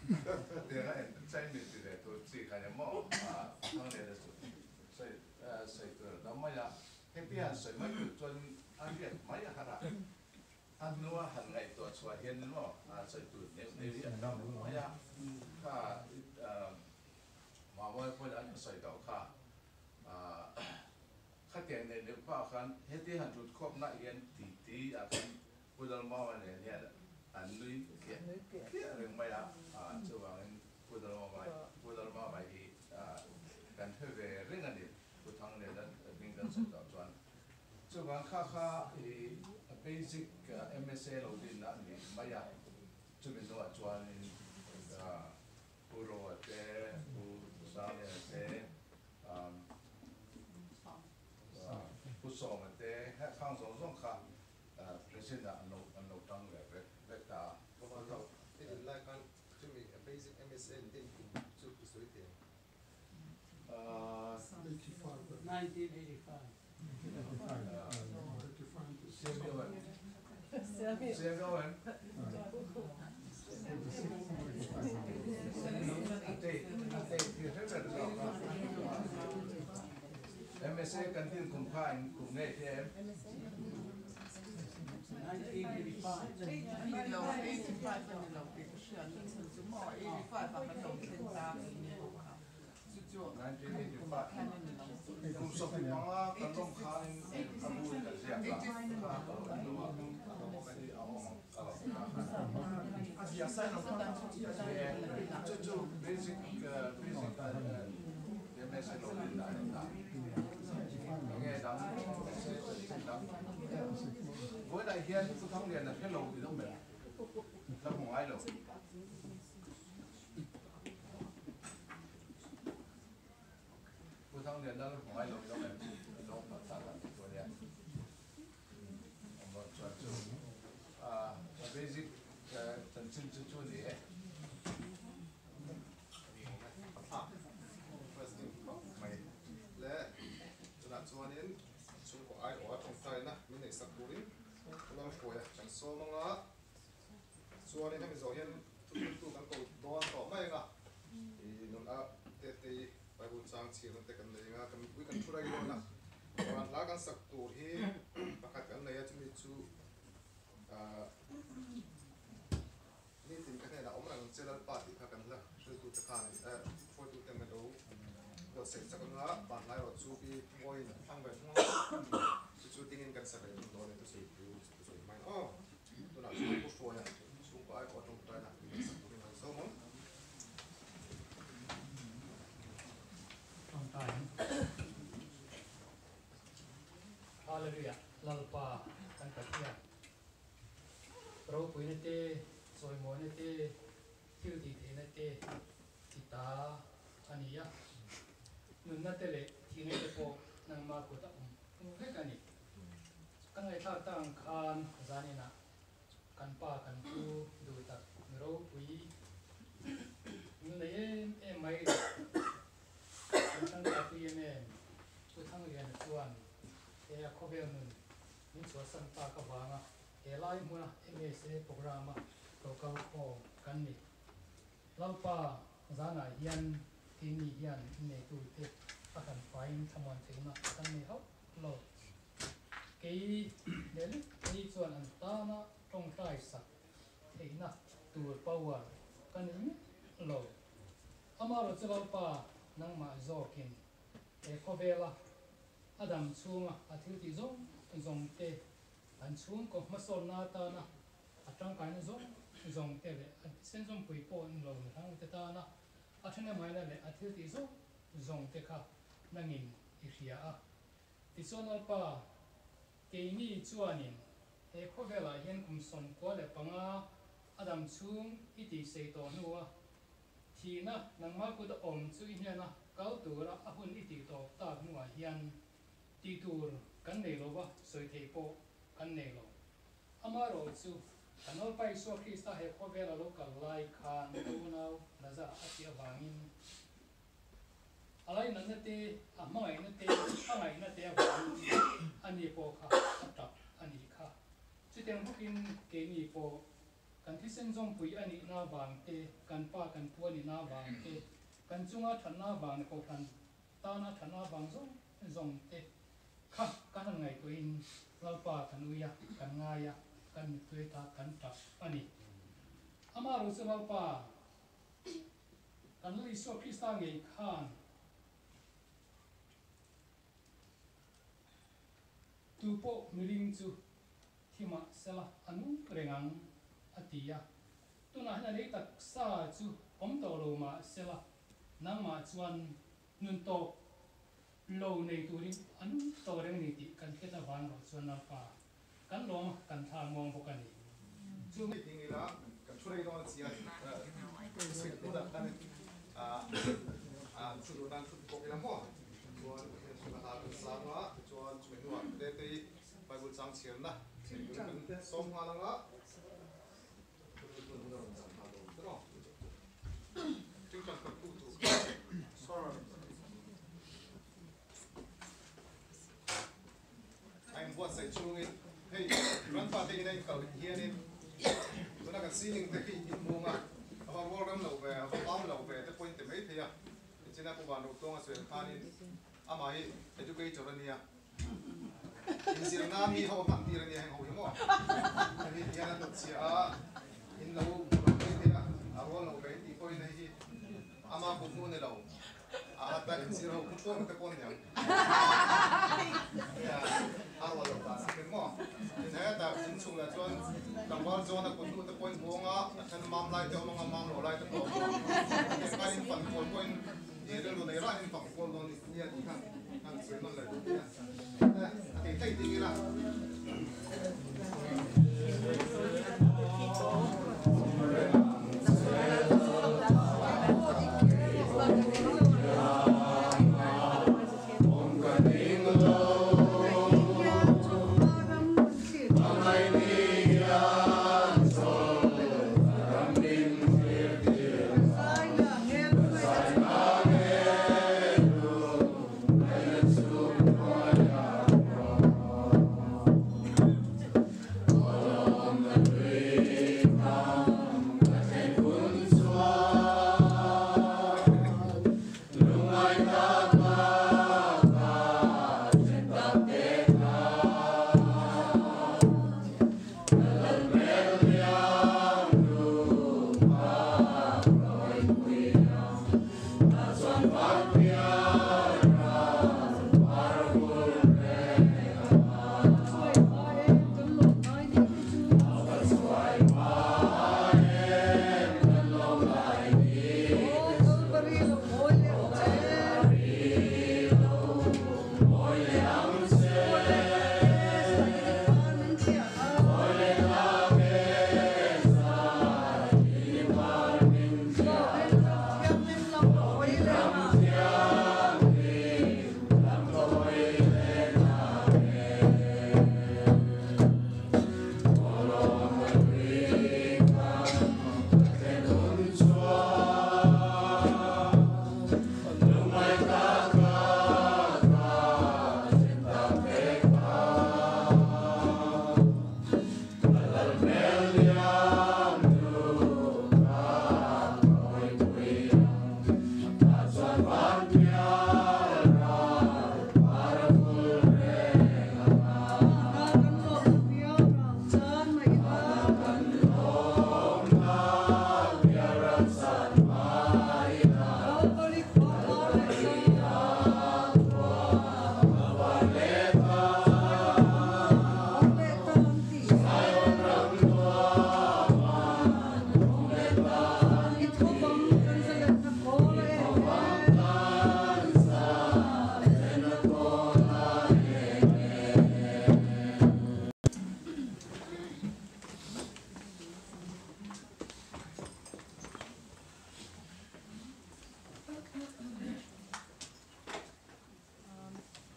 Tianga entertainment ti ve tur chi kha nia maw Thangliana chu sawi sawi tur a dam mai a, heti han sawi mai tur chuan a riat mai a har a, a hnua han ngaihtuah chhuah hian maw sawi tur neuh neuh hi a tam mai a, kha Mamawi pawhin an sawi tawh kha khatiang neuh neuh pah khan heti han thut khawpna hian titi ah khan Pu Lalmama nen hian an nui khiah khiah reng mai a, chuvangin Pu Lalmama Pu Lalmama hi kan hre ve reng a ni, Pu Thangliana hming kan sawi tawh chuan. Chuvang kha kha i basic MSA lo dinna a ni mai a, chumi hnuah chuanin Pu Roa te, Pu Sangliana te, Pu Sawma te, heng zawng zawng kha President ah an lo tang ve vek vek ta a. Ka van lo i din lai khan chumi basic MSA in din kum chu i sawi thei ang. 1985. MSA kan din kum kha in kum ngei thei em? Kum 15 kan lawm khanin a bu in kan ziak a, kha ka lo en lo a, a awm ang ka lo ti a. Chu chu basic basic MSA lo din dan a ni ta. Enge dang MSA chanchin dang vawilah hian Pu Thangliana hre lo ti deuh mai la hmu ngai lo. Pu Thangliana la hmu ngai lo ti deuh mai lo hmu ta ta ti tur a nia. Awm chuan chu a basic chanchin chu chu ni e. Interesting khawp mai le tunah chuanin chhungkaw aiawh a tawngtaina min neihsak turin ka lo hruai a kan sawm anga chuanin hemi zawh hian thuthuntu kan ko dawn tawh mai anga i nun a tete i Bible chang chhirna te kan nei anga kan mipui kan thu rai dawn a van hla kan sak tur hi pakhat kan nei a chumi chu ah Nitin ka hnenah awm reng che Lalpa tih kha kan hla hriltute khan hruaitute an lo buatsaih chak anga vanlai erawh chu pi Mawiin a thlang ve thung a, chu chu dingin kan sa ve thung dawn e thusawi tu thusawi hmain aw tunah chuan Pu Hruaia chhungkaw ai pawh tawngtaina min rawn sak turin an sawm ang. Tawngtai ang. Hallelujah Lalpa kan Pathian. Ropuina te, chawimawina te, thil tih theihna te i ta a ni a, nunna te leh thihna te pawh nangmah kut a awm vek a ni. Ka ngaihthlak tak ang khan zaninah kan pa kan pu duh tak mi ropui min nei em em mai leh kan tangkaipui em em Pu Thangliana chuan he a khawvel nun Min chhuahsan tak avanga he lai hmuna MSA programme-a lo kal khawm kan ni. Lalpa zanah hian keini hian inneitute a hran faiin thlamuan theihna kan nei hauh lo. Kei leh lek phei chuan an tana tawngtai sak theihna tur power ka nei miah lo. Amaherawhchu Lalpa nangmah zawkin he khawvela A dam chhunga a thil tih zawng zawng te, an chhungkaw hmasawnna atana a tangkaina zawng zawng te leh a thisen zawmpui pawh ni lo mihrang te tana a thahnemhaina leh a thil tih zawng zawng te kha nangin i hria a. Tichuan Lalpa, keini chuanin he khawvelah hian kum 95 a dam chhung i tihsei tawh hnua Thihna nangmah kut a awm chu i hnena kal tura a hun i tih tawp tak hnuah hian tih tur kan nei lo va, sawi theih pawh kan nei lo. Amaherawh chu kan Lalpa Isua Krista he khawvela lo kal lai khan ka unau Lazara a tih avangin a lainatna te, a hmangaihna te, a ngaihna te avangin ani pawh kha a tap a nih kha. Chutiang bawkin keini pawh. Kan thisen zawmpui a nihna vang te, kan pa kan pu a nihna vang te, kan chunga thatna vang leh kohhran tana thatna vang zawng zawng te kha kan han ngaihtuahin Lalpa kan ui a, kan ngai a, kan mittui ta kan tap a ni. Amaherawhchu chu Lalpa kan Lal Isua Krista ngei khan Tu pawh miring chu thi mah sela a nung reng ang, a ti a. Tunah hian a lei taksa chu awm tawh lo mah sela, nangmah chuan nun tawp lo nei turin a nung tawh reng a ni tih kan hriat avang erawh chuan Lalpa kan lawm a, kan thla muang bawk a ni. Chu mi ding ila kan thu rei dawn a chian sawi hmunah khan thu duh nan thu bawk ila maw chuan Pathian thu ka hla kan sang a tichuan chumi hnuah Tetei Bible chang chhiarna thei turin kan sawm nghal ang a tun hun a rawn chang nghal dawn te maw tingtang khat tu tur kha sorry A inbuatsaih chungin hei grandpa te ina inkal hianin tuna kan ceiling te khi in mung a, a va rual rem lo ve, a va pam lo ve te pawhin ti mai thei a. Tichina Pu Van Ruktuanga sawi ang khanin amah hi educator a nia, inzirna mi ho a hman tir a nia heng ho hi maw? Hemi hian a hnutchhiah a, in lo hmu lo mai thei a, a rual lo ve tih pawhin hei hi ama kut hnu a ni lo. A hata in zir ho khu chuang te pawh niang. A rual lo dan a hrim maw. Tin heta in chhung lah chuan tlangval zawn a kut hnu te pawhin buang a, a then mam lai te awm ang a, mam lo lai te pawh awm ang. Heng khan in fan kual pawhin i rilru nei rahin in fang kual dawn nia tih khan han sawi nawn leh duh nia. A thei thei ding ila.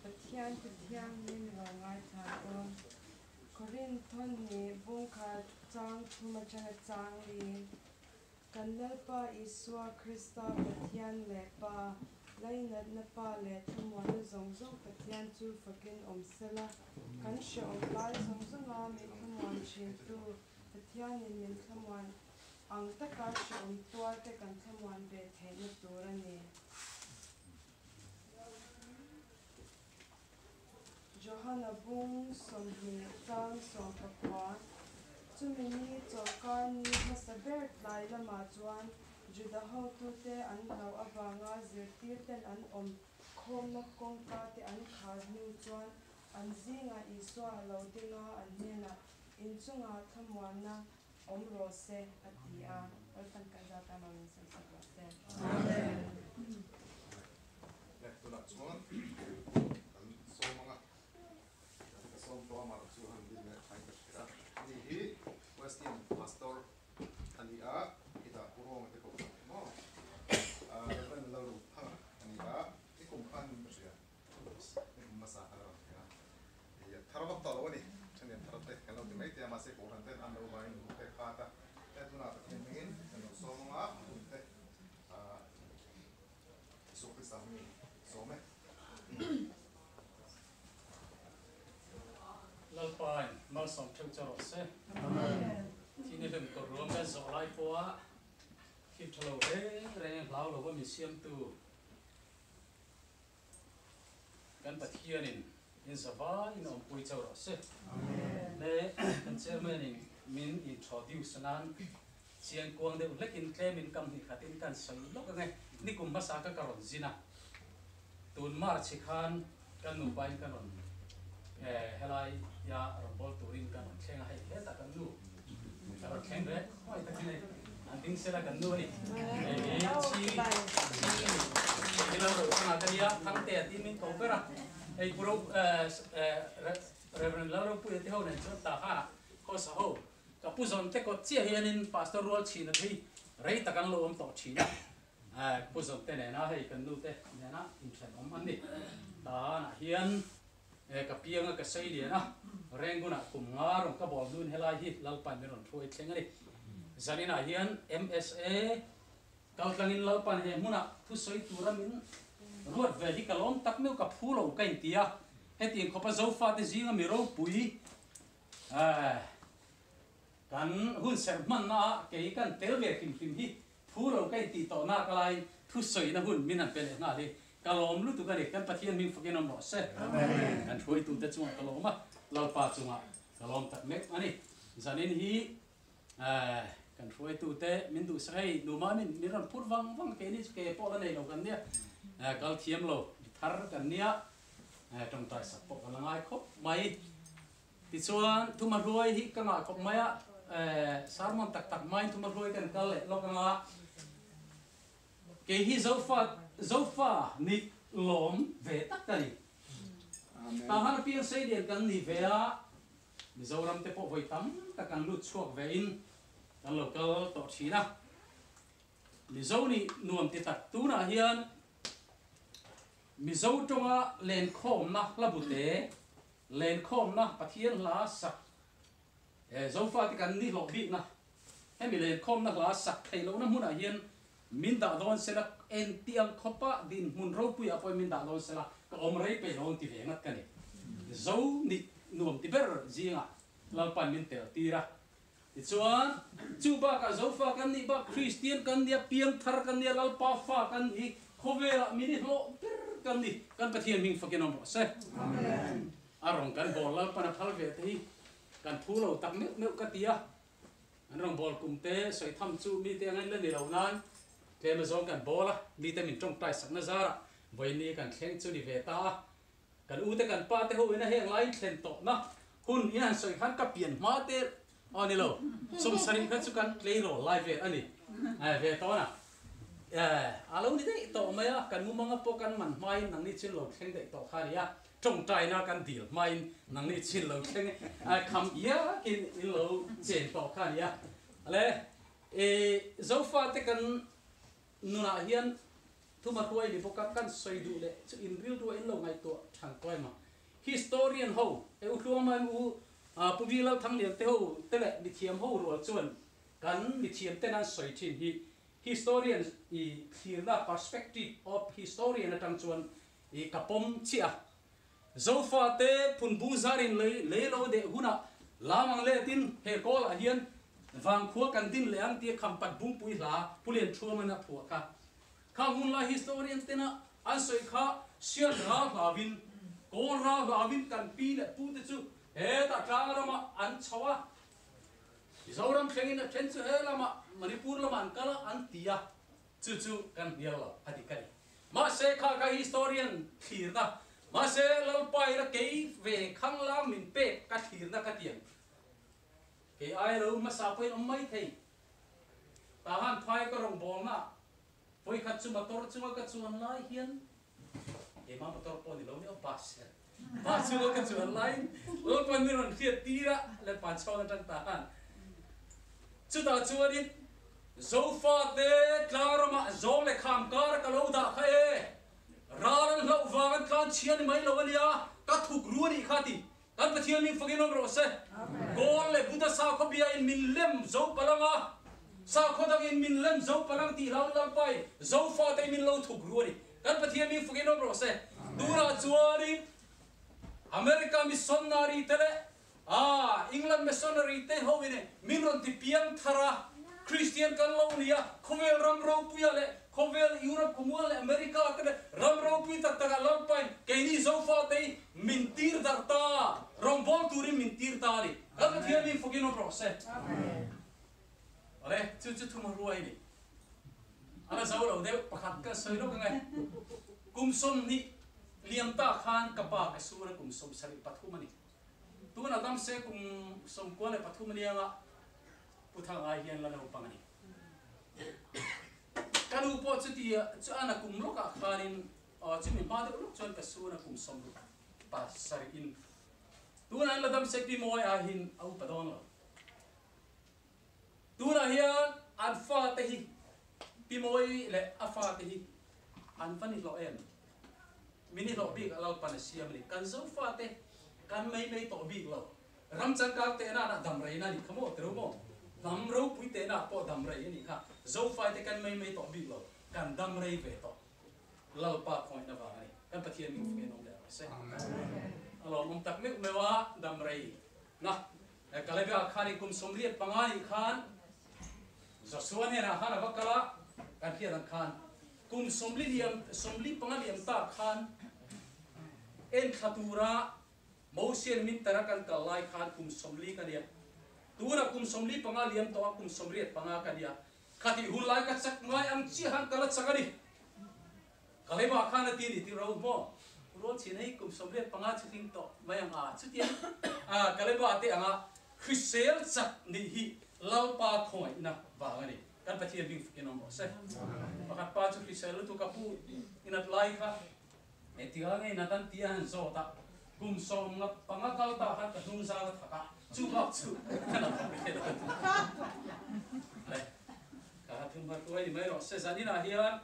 Pathian Pathiangin lo ngaithla dawn. Korinthon nih bungkhat chang thum atanga chang li. Kan Lalpa Isua Krista Pathian leh Pa, lainatna Pa leh thlamuanna zawng zawng Pathian chu fakin awm sela, kan hrehawm lai zawng zawnga min thlamuan thintu. Pathianin min thlamuan ang taka hrehawm tuarte kan thlamuan ve theihna tur a ni. Johana bung 20 chang 19, Chumi ni chawlhkar ni hmasa ber tlai lamah chuan Juda hotute an hlauh avanga zirtirten an awm khawmna kawngka te an khar hnu chuan an zingah Isua a lo ding a, an hnenah, Inchungah thlamuanna awm rawh se, a ti a. Lalpan kan zat a mawin sawisak rawh se. Amen. Le, tunah chuan kan sawm ang a, ka sawm tawh a, mah chu han din leh thain ka hria. Ani hi Wesleyan Pastor a ni a, khitah Pu Rawnga te pawh ka hmu maw? Reverend Lalruthanga a ni a, i kum khan ka hria. Ni kum hmasa khan a rawn thleng a, i a thar vak tawh lo a ni, thanian thar te kan lo ti mai te a, mahse Kohhran ten an lo vangin min pek khat a, he tunah Pathian hmingin kan lo sawm ang a, hun te ah Isua Krista hmingin sawm e. Lalpain malsawm theuh che rawh se. Thini hlem kawr ruam le zawh lai pawha thil tha lo reng reng hlau lova min siamtu Kan Pathianin in zavaiin awmpui chauh rawh se. Le kan chairman in min introduce nan chiang kuang deuh hlekin tlemin kam hnih khatin kan sawi lawk ange. Nikum hmasa kha ka rawn zin a, tun March hi khan kan nupa in kan rawn helai ya rawn bawl turin kan rawn thleng a, hei hetah kan nu ka rawn thleng ve khawi takin hei an ding sela kan nu a ni. Hei hi chi chi ni lo ro thanga ka nia Thangtea tih min ko ber a, hei Pu Ro Reverend Lalropuia te ho nen chuan ta khanah khawsa ho ka pu zawn te kawt chiah hianin Pastor rual chhin a phei rei tak an lo awm tawh thin a, pu zawn te nena hei kan nu te nena inthenawm an ni. Tanah hian Ka pianga ka sei lian a, Rangoon-ah kum nga rawn ka bawl hnuin helai hi Lalpain min rawn hruai thleng a ni. Zaninah hian MSA kaltlangin Lalpain he hmunah thusawi tura min ruat ve hi ka lawm tak meuh ka phu lo ka inti a, hetiang khawpa Zofate zinga mi ropui kan hun serh hmannaah kei kan tel ve hrim hrim hi Phu lo ka intih tawh nak alaiin thusawina hun min han pe leh nghal hi ka lawm lutuk a ni. Kan Pathian hming fakin awm rawh se. Kan hruaitute chungah ka lawm a, Lalpa chungah ka lawm tak mek a ni. Zanin hi kan hruaitute min duhsak hei numa min min rawn phur vang vang keini chu ke pawh la nei lo kan nia, kal thiam lo thar kan nia, tawngtai sak pawh ka la ngai khawp mai. Tichuan, thuma hruai hi ka ngah khawp mai a, sermon tak tak hmain thuma hruai kan kal leh lawk ang a, kei hi Zofa, Zofa nih lawm ve tak ka ni. Tah han apiang Seilian kan ni ve a, Mizoram te pawh vawi tam tak kan lut chhuak ve in kan lo kal tawh thin a. Mizo nih nuam ti tak tunah hian Mizo tawnga lenkhawmna hla bute Lenkhawmna Pathian hla sak eh Zofate kan nihlawh bikna hemi lenkhawmna hla sak theih lohna hmunah hian min dah dawn sela entiang khawpa dinhmun ropuiah pawhin min dah dawn sela ka awm rei peih lo ang ti ve ngat ka ni. Zo nih nuam ti ber zingah Lalpan min tel tir a. Tichuan, chu bakah Zofa kan nih bak Kristian kan nia, piangthar kan nia, Lalpa fa kan ni, khawvelah min i hlawh ber kan ni, kan Pathian hming fakin awm rawh se. A rawn kan bawl Lalpan a phal ve te hi kan phu lo tak meuh meuh ka ti a, an rawn bawl kum te sawi tham chu mite ang en la ni lo nan tlem azawng kan bawl a, mite min tawngtai sakna zarah vawiin kan thleng chu ni ve ta a, Kan ute kan pa te ho ina heng lai thlen tawhna hun in han sawi khan ka pian hma te aw ni lo sawmsarih kha chu kan tleirawl lai vel a ni ve tawn a a lo ni daih tawh mai a kan mumanga pawh kan man hmain nangni chin lo thleng daih tawh kha a ni a tawngtaina kan dil hmain nangni chin lo thleng kham iakin in lo chen tawh kha a ni a le Zofate kan nunah hian Thuma hruai ni bawk a, kan sawi duh leh chu in rilru a in lo ngaihtuah than kuai ma. Historian ho, e u Hluangmaim u Pu Vi Lalthanglian te ho te leh mithiam ho rual chuan kan mithiam ten an sawi thin hi historian i thlirna perspective of historian atang chuan i ka pawm chiah a. Zofa te phun bung zar in lei lei lo deh hunah lam ang let in he kawl ah hian. Vangkhua kan din leh ang tia Khampat Bungpui hla Pu Lianṭhuaman a phuah kha. Khang hun lai historian tena an sawi kha Sian ral hlauin, Kawl ral hlauin kan pi leh pu te chu hetah tlang ramah an chho a, Mizoram thlengin a then chu he lamah Manipur lamah an kal a an ti a, chu chu kan hnial lo a dik a ni. Mahse kha kha historian thlirna, mahse Lalpaina kei ve khanglang min pek ka thlirna ka tiang. Kei ai lo hmasa pawhin awm mai thei. Tahan phai ka rawn bawlna vawikhat chu motor chunga ka chuan lai hian keimah motor pawh ni lo nia bus hian bus chunga ka chuan laiin Lalpan min rawn hriat tir a Lalpan chhawn atang tahan chutah chuanin Zofate tlangrama zawng leh kham kar ka lo dah kha e ral an hlauh vang an tlan chhia ni mai lo ania ka thuk ru anih kha ti Kan Pathian min fakin awm rawh se. Kawl leh Buddha sakhaw bia in min lem zo palang a, sakhaw dang in min lem zo palang tih hlau Lalpai Zofa te min lo thuk ru a ni. Kan Pathian min fakin awm rawh se. Tunah chuanin America missionary te leh England missionary te ho in min rawn ti piang thar a, Christian kan lo ni a, khawvel ram ropuia leh khawvel Europe khawmual leh America te leh ram ropui tak takah Lalpain keini Zofa te hi Min tir darh ta, rawngbâwl turin min tir ta a ni. Kan Pathian min fawkin awm rawh se. Awle, chu chu thuma ruai a ni. A la zo lo deuh, pakhat ka sawi lawk ang e. Kum 20 liam ta khan ka pa ka sur a kum 73 a ni. Tunah dam se kum 93 a niang a, Pu Thangai hian la naupang a ni. Ka nu pawh chuti chuan a kum lawkah khanin Aw chumi hma deuh lawk chuan ka sun a kum 67 in tunah an la dam se pi mawi ah hin a upa dawn lo. Tunah hian an fate hi pi mawi leh a fate hi an va ni hlawh em? Mi ni hlawh bik a Lalpan a siam a ni. Kan zo fate kan mei mei tawh bik lo. Ram changkang tehna ah dam reina a nih kha maw tiro maw? Hnam ropui tehna ah pawh dam rei a nih kha. Zofaite kan mei mei tawh bik lo. Kan dam rei ve tawh. Lalpa khawngaihna vang a ni. Kan Pathian min fak in awm leh rawh se. A lawmawm tak meuh meuh a dam rei na. Kalebah khan in kum 85 nih khan Joshua hnenah khan a va kal a, kan hriat ang khan kum 40 liam 45 liam tak khan enthla tura Mosian min tara kan kal lai khan kum 40 ka nia. Tunah kum 45 liam tawh a kum 85 ka nia. Khatih hun lai ka chak ngai ang chiah han ka la chak a ni. Ka lema khan a ti ni ti ro maw? Rual chhin hei kum 85 chu tling tawh mai ang a, chutiang a ka lema te anga hrisel chak nih hi Lalpa khawngaihna vang a ni. Kan Pathian hming fakin awm rawh se. Pakhat pa chu hrisel lutuk a pu inat lai kha engtikah nge inat an ti a han zawt a, kum 15 kal ta khan ka hnung zang a thak a, chu bak chu ka la thak ve lo. Le, ka thum har tuai ni mai rawh se. Zaninah hian.